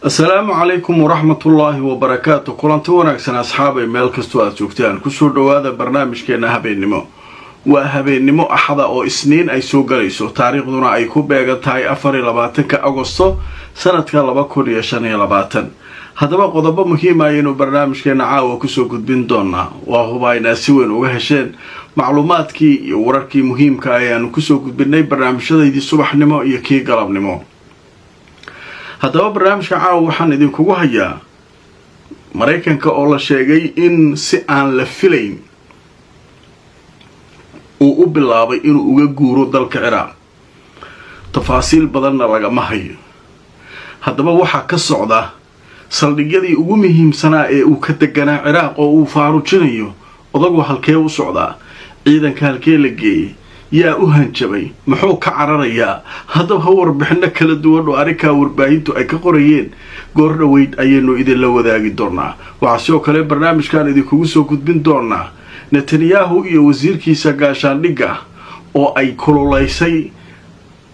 Asalaamu calaykum waraxmatullaahi wabarakaatu. Kulanti wanaagsan, asxaabay, meel kastoo aad joogtaan, kusoo dhowaada barnaamijkeena habeennimo. Waa habeennimo Axada oo Isniin ay soo galayso, taariikhduna ay ku beegan tahay 24-ka Agosto sanadka 2025. Haddaba, qodobo muhiima ayaynu barnaamijkeena caawa kusoo gudbin doonaa. Waa hubaa inaad si weyn uga hesheen macluumaadkii iyo wararkii muhiimka ayaanu kusoo gudbinay barnaamijyadaydii subaxnimo iyo kii galabnimo. Haddaba, barnaamijka caawa waxaan idinkugu hayaa Maraykanka oo la sheegay in si aan la filayn uu u bilaabay inuu uga guuro dalka Ciraaq. Tafaasiil badanna lagama hayo. Haddaba, waxaa ka socda saldhigyadii ugu muhiimsanaa ee uu ka deganaa Ciraaq oo uu faarujinayo odagu. Halkee u socdaa? Ciidanka halkee la geeyey? Yaa u hanjabay? Muxuu ka cararayaa? Haddaba, warbixino kala duwan oo arrinkaa warbaahintu ay ka qorayeen goor dhoweyd ayaynu idinla wadaagi doonaa. Waxaa sidoo kale barnaamijkan idinkugu soo gudbin doonaa Netanyahu iyo wasiirkiisa gaashaandhigga oo ay kululaysay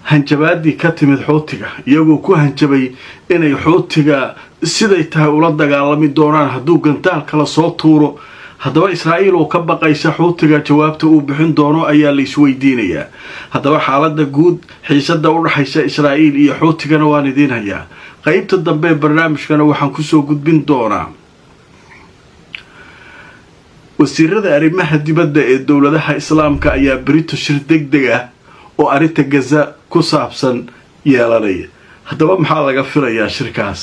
hanjabaadii ka timid Xuutiga, iyagoo ku hanjabay inay Xuutiga siday tahay ula dagaalami doonaan hadduu gantaal kala soo tuuro. Haddaba, Israa'iil oo ka baqaysa Xuutiga jawaabta uu bixin doono ayaa la isweydiinayaa. Haddaba, xaaladda guud, xiisada u dhaxaysa Israa'iil iyo Xuutigana waan idiin hayaa. Qeybta dambe barnaamijkana waxaan kusoo gudbin doonaa wasiirada arrimaha dibadda ee dowladaha Islaamka ayaa berito shir deg deg ah oo arrinta Gaza ku saabsan yeelanaya. Haddaba, maxaa laga filayaa shirkaas?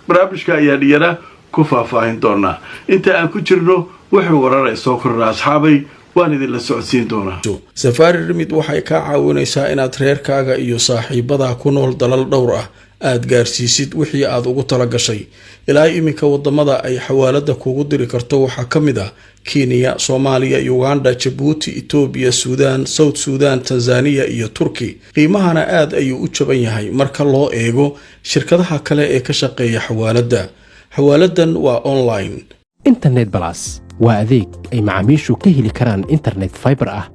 Barnaamijka ayaa dhiyana ku faahfaahin doonaa. Inta aan ku jirno wuxuu wararay soo kordha, asxaabay, waan idinla socodsiin doonaa. Safari Remit waxay kaa caawinaysaa inaad reerkaaga iyo saaxiibadaa ku nool dalal dhowr ah aad gaarsiisid wixii aad ugu tala gashay. Ilaa iminka wadamada ay xawaalada kugu diri karto waxaa ka mid ah Kenya, Soomaaliya, Uganda, Jabuuti, Itoobiya, Suudaan, South Suudan, Tanzaniya iyo Turki. Qiimahana aad ayuu u jaban yahay marka loo eego shirkadaha kale ee ka shaqeeya xawaaladda. Xawaaladan waa online. Internet Plus waa adeeg ay macaamiishu ka heli karaan internet fiber ah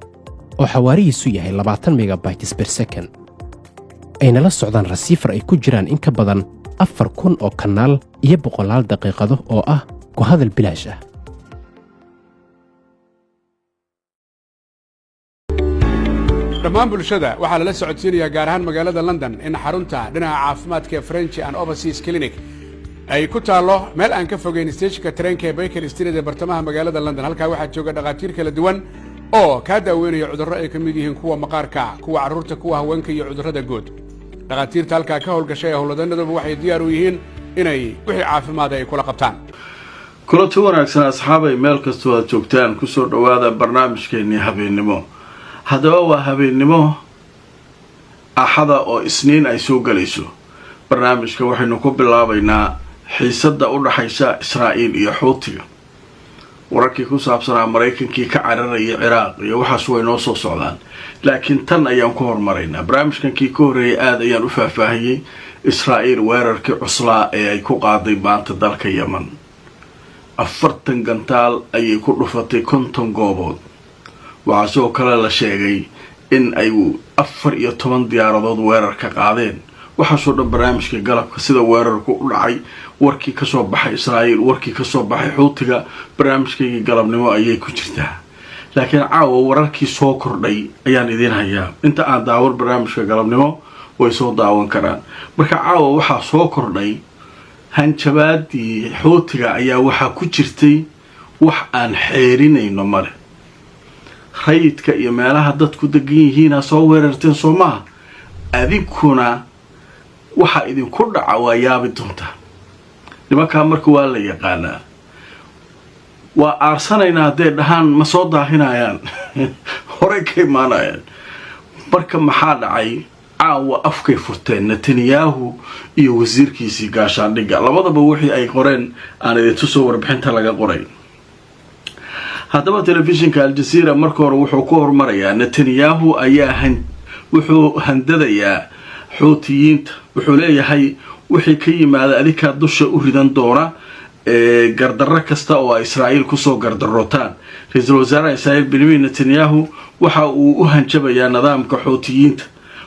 oo xawaarihiisu yahay 20 megabytes per second, ayna la socdaan receiver ay ku jiraan in ka badan 4000 oo kanaal iyo boqolaal daqiiqado oo ah ku hadal bilaash ah. Dhammaan bulshada waxaa lala socodsiinayaa, gaar ahaan magaalada London, in xarunta dhinaca caafimaadka ee French and Overseas Clinic ay ku taallo meel aan ka fogeyn steeshinka tareenka ee Baker Street ee bartamaha magaalada London. Halkaa waxaa jooga dhakhaatiir kala duwan oo kaa daaweynaya cudurro ay ka mid yihiin kuwa maqaarka, kuwa carruurta, kuwa haweenka iyo cudurrada guud. Dhakhaatiirta halkaa ka howlgashay ee howlwadanaduba waxay diyaar u yihiin inay wixii caafimaada ay kula qabtaan. Kulanti wanaagsan, asxaabay, meel kastoo aad joogtaan, kusoo dhowaada barnaamijkeenii habeennimo. Haddaba, waa habeennimo Axada oo Isniin ay soo galayso. Barnaamijka waxaynu ku bilaabaynaa xiisadda u dhaxaysa Israa'iil iyo Xuutiga. Wararkii ku saabsanaa Maraykankii ka cararaya Ciraaq iyo waxaas way noo soo socdaan, laakiin tan ayaan ku hormaraynaa. Barnaamijkankii ka horreeyay aada ayaan u faahfaahiyey Israa'iil weerarkii cuslaa ee ay ku qaaday maanta dalka Yeman. 40 gantaal ayay ku dhufatay 50 goobood. Waxaa sidoo kale la sheegay in ay 14 diyaaradood weerar ka qaadeen. Waxaasoo dhan barnaamijka galabka, sida weerarku u dhacay, warkii kasoo baxay Israa'iil, warkii kasoo baxay Xuutiga, barnaamijkaygii galabnimo ayay ku jirtaa. Laakiin caawa wararkii soo kordhay ayaan idiin hayaa. Inta aan daawan barnaamijka galabnimo way soo daawan karaan. Marka caawa waxaa soo kordhay hanjabaadii Xuutiga ayaa waxaa ku jirtay wax aan xeerinayno male, rayidka iyo meelaha dadku degan yihiina soo weerarteen, soo maaha? Adinkuna waxaa idinku dhaca waa yaabi doontaa. Nimankaa marka waa la yaqaanaa, waa aarsanaynaa hadday dhahaan, ma soo daahinayaan, horey ka imaanayaan. Marka maxaa dhacay caawa? Afkay furteen Netanyahu iyo wasiirkiisii gaashaandhigga labadaba. Wixii ay qoreen aan idintusoo warbixinta laga qoray. Haddaba, telefishinka Aljazeera marka hore wuxuu ku hormarayaa Netanyahu ayaa wuxuu handadayaa Xuutiyiinta. Wuxuu leeyahay wixii ka yimaada adinkaa dusha u ridan doona gardarro kasta oo ay Israa'iil kusoo gardarootaan. Ra-iisul wasaaraha Israa'iil Benyamin Netanyahu waxa uu u hanjabayaa nidaamka Xuutiyiinta.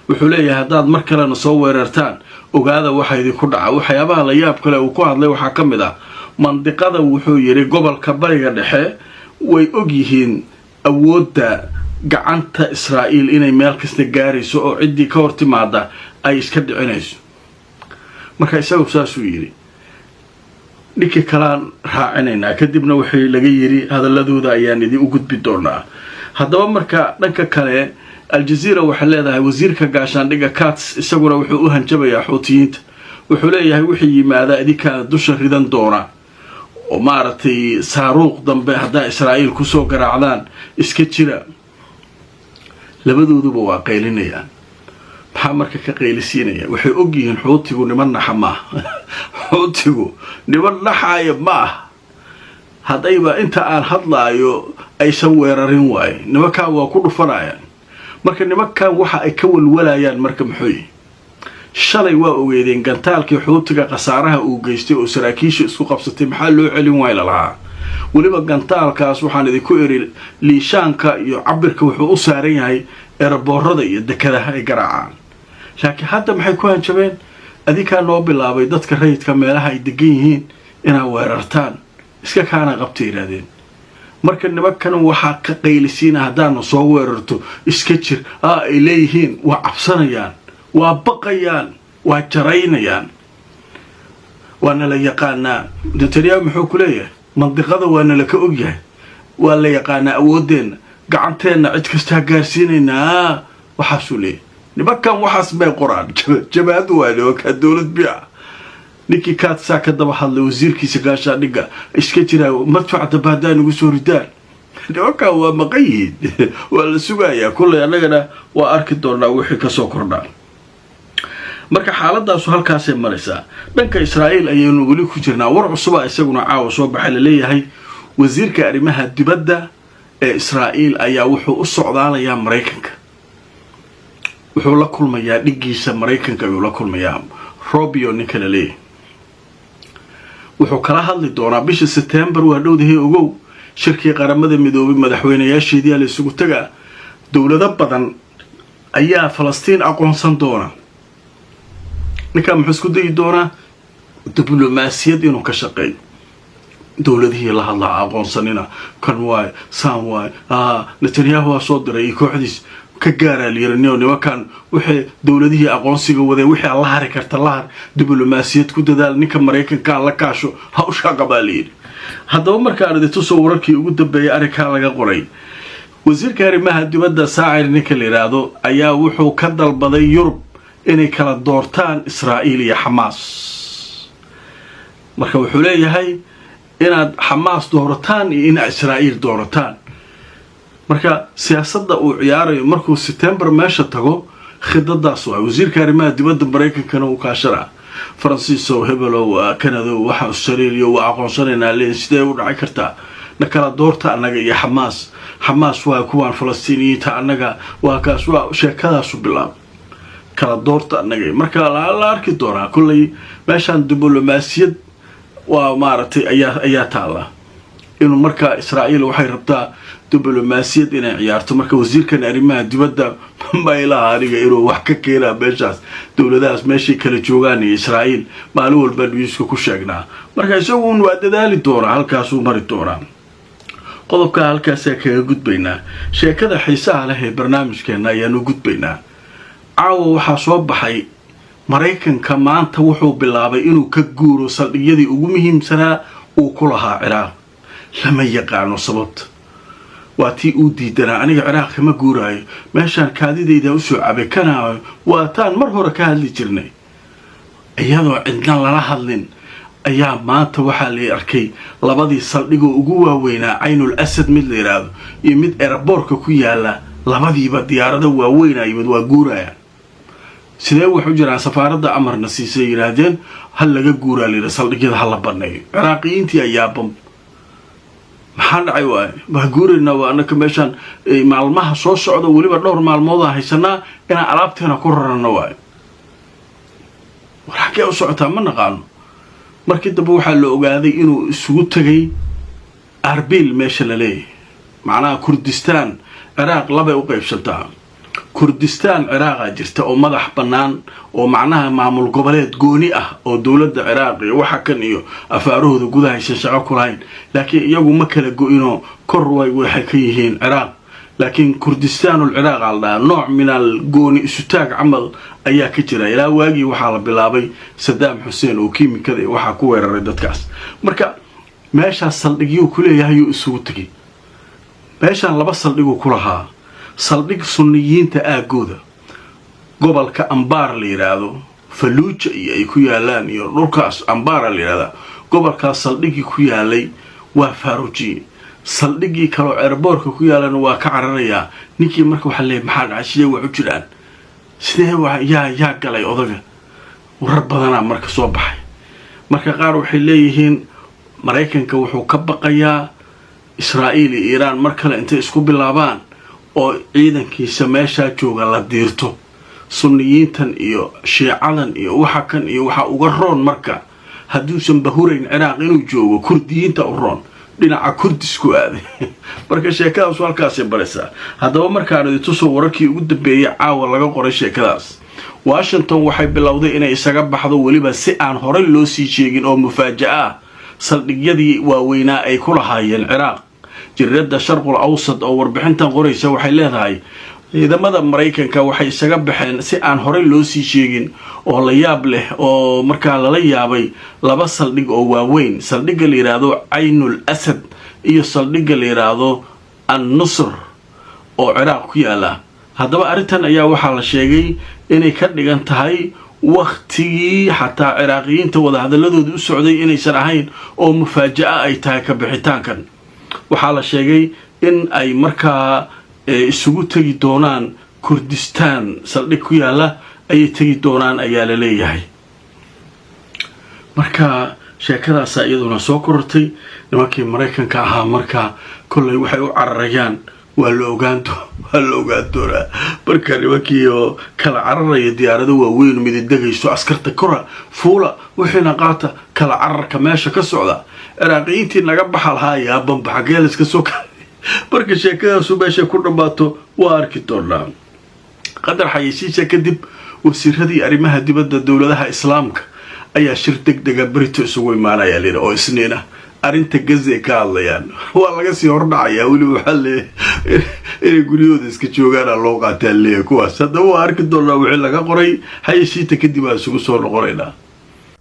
Wuxuu leeyahay haddaad mar kalena soo weerartaan Ogaada waxa idinku dhaca. Waxyaabaha la yaab kale uu ku hadlay waxaa ka mid ah mandiqada. Wuxuu yidhi gobolka Bariga Dhexe way og yihiin awoodda gacanta Israa'iil inay meel kasta gaarayso oo ciddii ka hor timaada ay iska dhicinayso. Marka isagu saasuu yidhi. Ninkii kalaan raacinaynaa, kadibna wixii laga yidhi hadaladooda ayaan idin u gudbi doonaa. Haddaba marka dhanka kale, Aljaziira waxay leedahay wasiirka gaashaandhigga Katz isaguna wuxuu u hanjabayaa Xuutiyiinta. Wuxuu leeyahay wixii yimaada idinkaa dusha ridan doona, oo maaragtay saaruuq dambe haddaa Israa'iil kusoo garaacdaan iska jira. Labadooduba waa qaylinayaan. Maxaa marka ka qaylisiinaya? Waxay og yihiin Xuutigu niman naxa maaha. Xuutigu niman naxaaya ma ah. Haddayba inta aan hadlaayo aysan weerarin waaye, nimankan waa ku dhufanayaan. Marka nimankan waxa ay ka walwalayaan marka muxuu yihi? Shalay waa ogeedeen gantaalkii Xuutiga khasaaraha uu geystay oo saraakiisha isku qabsatay. Maxaa loo celin waay lalahaa? Weliba gantaalkaas waxaan idinku iri liishaanka iyo cabirka wuxuu u saaran yahay eraboorada iyo dekadaha ay garaacaan. Laakiin hadda maxay ku hanjabeen? Adinkaa noo bilaabay dadka rayidka meelaha ay degan yihiin inaad weerartaan, iska kaana qabta, yidhahdeen. Marka nimankan waxaa ka qaylisiina haddaana soo weerarto iska jir ay leeyihiin. Waa cabsanayaan, waa baqayaan, waa jaraynayaan. Waana la yaqaanaa. Netanyahu muxuu ku leeyahay? Mandiqada waana la ka ogyahay, waa la yaqaanaa awooddeenna, gacanteenna cid kastaa gaarsiinaynaa, waxaasuu leeyahay. Nimankan waxaas may qoraan. Jabaad waa nimankaa dowlad bica. Ninkii Katz-aa ka daba hadlay, wasiirkiisa gaashaandhigga, iska jiraa madfac dambe haddaa nagu soo ridaan. Nimankan waa maqan yihiin, waa la sugayaa. Kullay annagana waa arki doonaa wixii kasoo kordhaa. Marka xaaladaasu halkaasay maraysaa. Dhanka Israa'iil ayaynu weli ku jirnaa. War cusuba isaguna caawa soo baxay. Laleeyahay wasiirka arrimaha dibadda ee Israa'iil ayaa wuxuu u socdaalayaa Maraykanka. Wuxuu la kulmayaa dhiggiisa Maraykanka ayuu la kulmayaa, Rubio ninka la leeyahay. Wuxuu kala hadli doonaa bisha Sebtembar, waa dhowdahay ogow, shirkii Qaramada Midoobay madaxweynayaasheedii la isugu tagaa. Dowlado badan ayaa Falastiin aqoonsan doona. Ninkaa muxuu isku dayi doonaa? Diblomaasiyad inuu ka shaqeeyo, dowladihii la hadlaa, aqoonsanina kan waay, saan waay. Netanyahu waa soo diray iyo kooxdiis ka gaaraa layiri. Nimankan waxay dowladihii aqoonsiga wadeen wixii aan la hari karta la har, diblomaasiyad ku dadaal, ninka Maraykankaa la kaasho, hawshaa qabaa layidhi. Haddaba markaan idintusoo wararkii ugu dambeeyay arrinkaa laga qoray. Wasiirka arrimaha dibadda Saacir ninka la yidhaahdo ayaa wuxuu ka dalbaday Yurub inay kala doortaan Israa'iil iyo Xamaas. Marka wuxuu leeyahay inaad Xamaas doorataan iyo inaad Israa'iil doorataan. Marka siyaasadda uu ciyaarayo markuu September meesha tago khidadaas waay. Wasiirka arrimaha dibadda Maraykankana uu kaashanaa, Faransiisow, hebelow, Canado, waxa Australia waa aqoonsanaynaa leen. Sidee u dhaci kartaa? Na kala doorta annaga iyo Xamaas. Xamaas waa kuwaan Falastiiniyiinta, annaga waa kaas. Waa sheekadaasu bilaab, kala doorta annaga. Marka la arki doonaa. Kolley meeshaan diblomaasiyad waa maaragtay ayaa taalla inuu marka Israa'iil waxay rabtaa diblomaasiyad inay ciyaarto. Marka wasiirkan arrimaha dibadda maylaha aniga inuu wax ka keenaa meeshaas, dowladahaas meeshay kala joogaan iyo Israa'iil maalin walba newska ku sheegnaa. Marka isaguun waa dadaali doonaa, halkaasuu mari doonaa. Qodobkaa halkaasaa kaga gudbaynaa. Sheekada xiisaha leh ee barnaamijkeena ayaanu gudbaynaa. Caawa waxaa soo baxay Maraykanka maanta wuxuu bilaabay inuu ka guuro saldhigyadii ugu muhiimsanaa uu ku lahaa Ciraaq. Lama yaqaano sababta. Waa tii uu diidanaa, aniga Ciraaq kama guuraayo, meeshaan kaadidayda usoo cabay kana. Waa taan mar hore ka hadli jirnay. Iyadoo cidna lala hadlin ayaa maanta waxaa la arkay labadii saldhigoo ugu waaweynaa, Caynul Asad mid la yidhaahdo iyo mid eraboorka ku yaala, labadiiba diyaarado waaweynaa yimid, waa guuraya. Sidee wax u jiraan? Safaaradda amarna siisay, yidhaahdeen hal laga guuraa layidhi, saldhigyada ha la baneeyo. Ciraaqiyiintii ayaa bam, maxaa dhacay waay? Waa guuraynaa, waa anaka meeshaan maalmaha soo socda, weliba dhowr maalmoodaa haysanaa inaan alaabteena ku rarano waayo. War xaggee u socotaa? Ma naqaano. Markii dambe waxaa la ogaaday inuu isugu tegay Arbil meesha la leeyahay. Macnaha Kurdistaan, Ciraaq labay u qaybsantaa. Kurdistaan Ciraaqa jirta oo madax bannaan, oo macnaha maamul goboleed gooni ah, oo dowladda Ciraaq iyo waxa kan iyo afaarahooda gudahaysan shaqo ku lahayn, laakiin iyagu ma kala go-inoo kor way waxay ka yihiin Ciraaq. Laakiin Kurdistaanul Ciraaq aa la dhahaa, nooc minal gooni isutaag camal ayaa ka jira ilaa waagii waxaa la bilaabay Sadaam Xuseen oo kiimikada iyo waxaa ku weeraray dadkaas. Marka meeshaas saldhigyuu ku leeyahayuu isugu tegay. Meeshaan laba saldhiguu ku lahaa: saldhig Sunniyiinta aagooda gobolka Ambaar la yidhaahdo, Faluuja iyo ay ku yaalaan iyo dhulkaas Ambaara la yidhahdaa, gobolkaas saldhiggii ku yaalay waa faarujiye. Saldhiggii kaloo airportka ku yaalana waa ka cararayaa ninkii. Marka waxaa leeyay, maxaa dhacay? Sidee wax u jiraan? Sidee yaa galay odaga? Warar badanaa marka soo baxay. Marka qaar waxay leeyihiin Maraykanka wuxuu ka baqayaa Israa'iil iyo Iiraan mar kale intay isku bilaabaan oo ciidankiisa meeshaa jooga la diirto Sunniyiintan iyo Shiicadan iyo waxa kan iyo waxaa uga roon. Marka hadduusan bahurayn Ciraaq inuu joogo, Kurdiyiinta u roon, dhinaca Kurdisku aaday. Marka sheekadaasu halkaasay baraysaa. Haddaba markaan idintusoo wararkii ugu dambeeyey caawa laga qoray sheekadaas, Washington waxay bilowday inay isaga baxdo, weliba si aan horey loo sii sheegin oo mufaaja'a ah, saldhigyadii waaweynaa ay ku lahaayeen Ciraaq. Jariirada Sharqul Awsad oo warbixintan qoraysa waxay leedahay ciidamada Maraykanka waxay isaga baxeen si aan horey loo sii sheegin oo la yaab leh, oo markaa lala yaabay, laba saldhig oo waaweyn: saldhigga la yidhaahdo Caynul Asad iyo saldhigga la yidhaahdo An Nusr oo Ciraaq ku yaala. Haddaba arrintan ayaa waxaa la sheegay inay ka dhigan tahay waktigii xataa Ciraaqiyiinta wadahadaladooda u socday inaysan ahayn oo mufaaja'a ay tahay ka bixitaankan. Waxaa la sheegay in ay markaa isugu tegi doonaan Kurdistaan, saldhig ku yaala ayay tegi doonaan ayaa la leeyahay. Marka sheekadaasaa iyaduna soo korortay. Nimankii Maraykanka ahaa markaa kollay waxay u cararayaan waa la ogaan doonaa. Marka nimankii oo kala cararaya, diyaarado waaweyn mididegayso, askarta kora fuula, wixiina qaata, kala cararka meesha ka socda, Ciraaqiyiintii naga baxa lahaa yaabanba xaggee layska soo ka. Marka sheekadaasu meeshay ku dhammaato waa arki doonaa. Qadar xayeysiisa kadib, wasiiradii arrimaha dibadda dowladaha Islaamka ayaa shir deg dega berito isugu imaanaya layidhi oo Isniin ah. Arrinta Gaza ay ka hadlayaan, waa laga sii hordhacayaa. Weliba waxaa leeyahay inay guryahooda iska joogaana loo qaataa leeyahay kuwaas. Haddaba waa arki doonaa wixii laga qoray. Xayeysiinta kadib aan isugu soo noqonaynaa.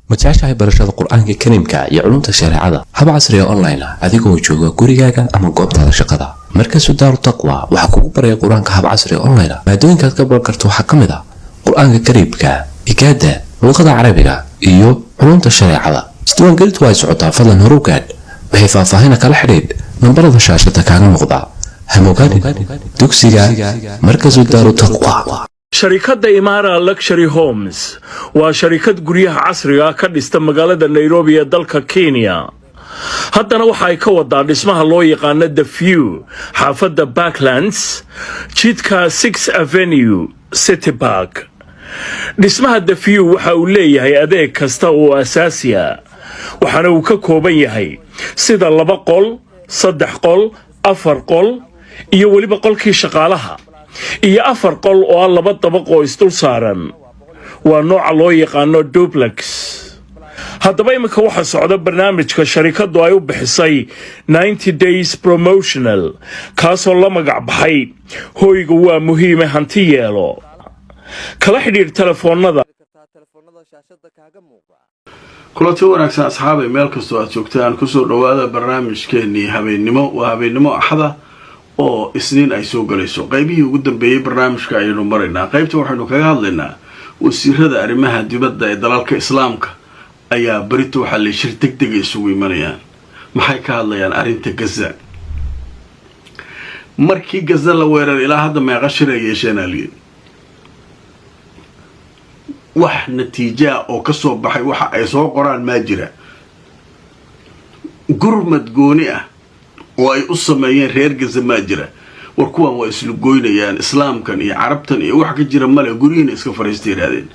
Ma jeceshahay barashada Qur-aanka Kariimka iyo culumta shareecada hab casriga online ah, adigoo jooga gurigaaga ama goobtaada shaqada? Markasu Daaru Taqwa waxaa kugu baraya Qur-aanka hab casriga online ah. Maadooyinkaad ka baran karto waxaa ka mid ah Qur-aanka Kariimka, higaada, luqada Carabiga iyo culumta shareecada. Isdiiwaangelintu ay socotaa, fadlan horu gaadh. Waxay faahfaahina kala xidhiidh nambarada shaashada kaaga muuqda. Hamogaadhin dugsiga Markasu Daaru Taqwa. Sharikadda Imaara Luxury Homes waa sharikad guryaha casriga ka dhista magaalada Nairobi ee dalka Kenya. Haddana waxa ay ka wadaa dhismaha loo yaqaano The View, xaafadda Parklands, jidka 6 Avenue, City Park. Dhismaha The View waxa uu leeyahay adeeg kasta oo asaasi ah, waxaana uu ka kooban yahay sida laba qol, saddex qol, afar qol iyo weliba qolkii shaqaalaha iyo afar qol oo ah laba dabaq oo isdul saaran. Waa nooca loo yaqaano duplex. Haddaba iminka waxaa socda barnaamijka sharikaddu ay u bixisay 90 days promotional, kaasoo la magac baxay "Hoyga waa muhiime hanti yeelo". Kala xidhiidh telefoonnada. Kulanti wanaagsan asxaabay, meel kastoo aad joogtaan, kusoo dhawaada barnaamijkeenii habeennimo. Waa habeennimo Axada oo Isniin ay soo galayso. Qaybihii ugu dambeeyey barnaamijka ayaynu maraynaa. Qaybta waxaynu kaga hadlaynaa wasiirada arrimaha dibadda ee dalalka Islaamka ayaa berito waxaa lay shir deg dega isugu imanayaan. Maxay ka hadlayaan? Arrinta Gaza. Markii Gaza la weerar ilaa hadda meeqa shir ay yeesheen aliye? Wax natiijaa oo kasoo baxay waxa ay soo qoraan maa jira? Gurmad gooni ah oo ay u sameeyeen reer Gaza maa jira? War kuwan waa islu goynayaan, Islaamkan iyo Carabtan iyo wax ka jira male, guryihiina iska fadhiista yidhahdeen.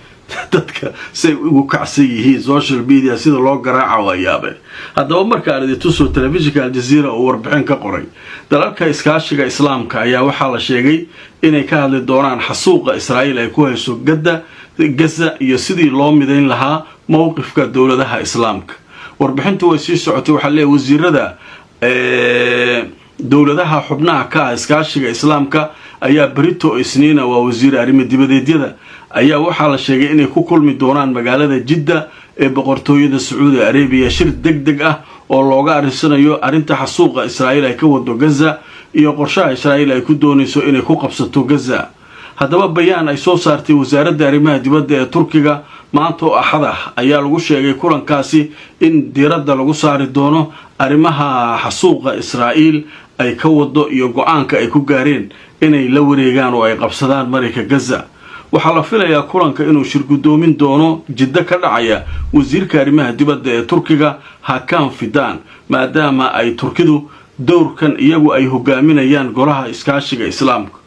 Dadka say ugu kacsan yihiin social media sida loo garaaca waa yaabe. Haddaba markaan idin tuso telefishinka Aljaziira oo warbixin ka qoray, dalalka iskaashiga Islaamka ayaa waxaa la sheegay Inay ka hadli doonaan xasuuqa Israa'iil ay ku hayso gadda Gaza iyo sidii loo midayn lahaa mowqifka dowladaha Islaamka. Warbixintu way sii socotay. Waxaa leeyahy wasiirada dowladaha xubnaha ka ah Iskaashiga Islaamka ayaa berito Isniina, waa wasiir arrimo dibadeedyada, ayaa waxaa la sheegay inay ku kulmi doonaan magaalada Jidda ee Boqortooyada Sacuudi Arabiya, shir deg deg ah oo looga arrisanayo arrinta xasuuqa Israa'iil ay ka wado Gaza iyo qorshaha Israa'iil ay ku doonayso inay ku qabsato Gaza. Haddaba, bayaan ay soo saartay Wasaaradda Arrimaha Dibadda ee Turkiga maanta oo Axad ah ayaa lagu sheegay kulankaasi in diiradda lagu saari doono arrimaha xasuuqa Israa'iil ay ka wado iyo go-aanka ay ku gaareen inay la wareegaan oo ay qabsadaan marinka Gaza. Waxaa la filayaa kulanka inuu shirgudoomin doono Jiddo ka dhacaya wasiirka arrimaha dibadda ee Turkiga, Hakan Fidan, maadaama ay Turkidu dowrkan iyagu ay hogaaminayaan Golaha Iskaashiga Islaamka.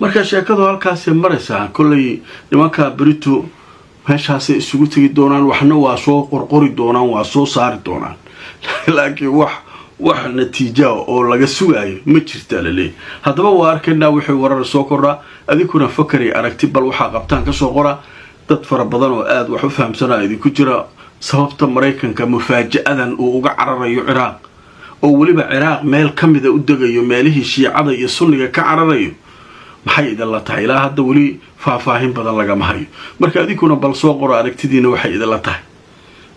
Marka sheekadu halkaasay maraysaa. Kollay nimanka berito meeshaasay isugu tegi doonaan, waxna waa soo qorqori doonaan, waa soo saari doonaan, laakiin wax natiija oo laga sugaayo ma jirtaa laleeyahy. Haddaba waa arkaynaa wixii warar soo kordhaa. Adinkuna fakari aragti bal waxaa qabtaan kasoo qora. Dad fara badan oo aada wax u fahamsanaa idinku jira. Sababta Maraykanka mufaaja-adan uu uga cararayo Ciraaq, oo weliba Ciraaq meel ka mida u degayo, meelihii Shiicada iyo Sunniga ka cararayo, maxay idinla tahay? Ilaa hadda weli faahfaahin badan lagama hayo. Marka adinkuna bal soo qoro aragtidiina, waxay idinla tahay.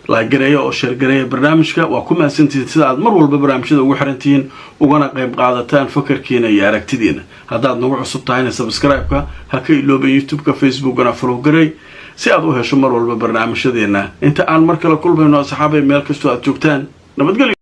Like gareeya oo share gareeya barnaamijka. Waa ku mahadsantihiin sida aad mar walba barnaamijyada ugu xirantihiin, ugana qayb qaadataan fakarkiina iyo aragtidiina. Haddaad nagu cusub tahayna, subscribe-ka ha ka ilooban YouTube-ka, Facebookana follow garey si aad u hesho mar walba barnaamijyadeena. Inta aan mar kale kulmayno, asxaabay, meel kastoo aad joogtaan, nabadgelyo.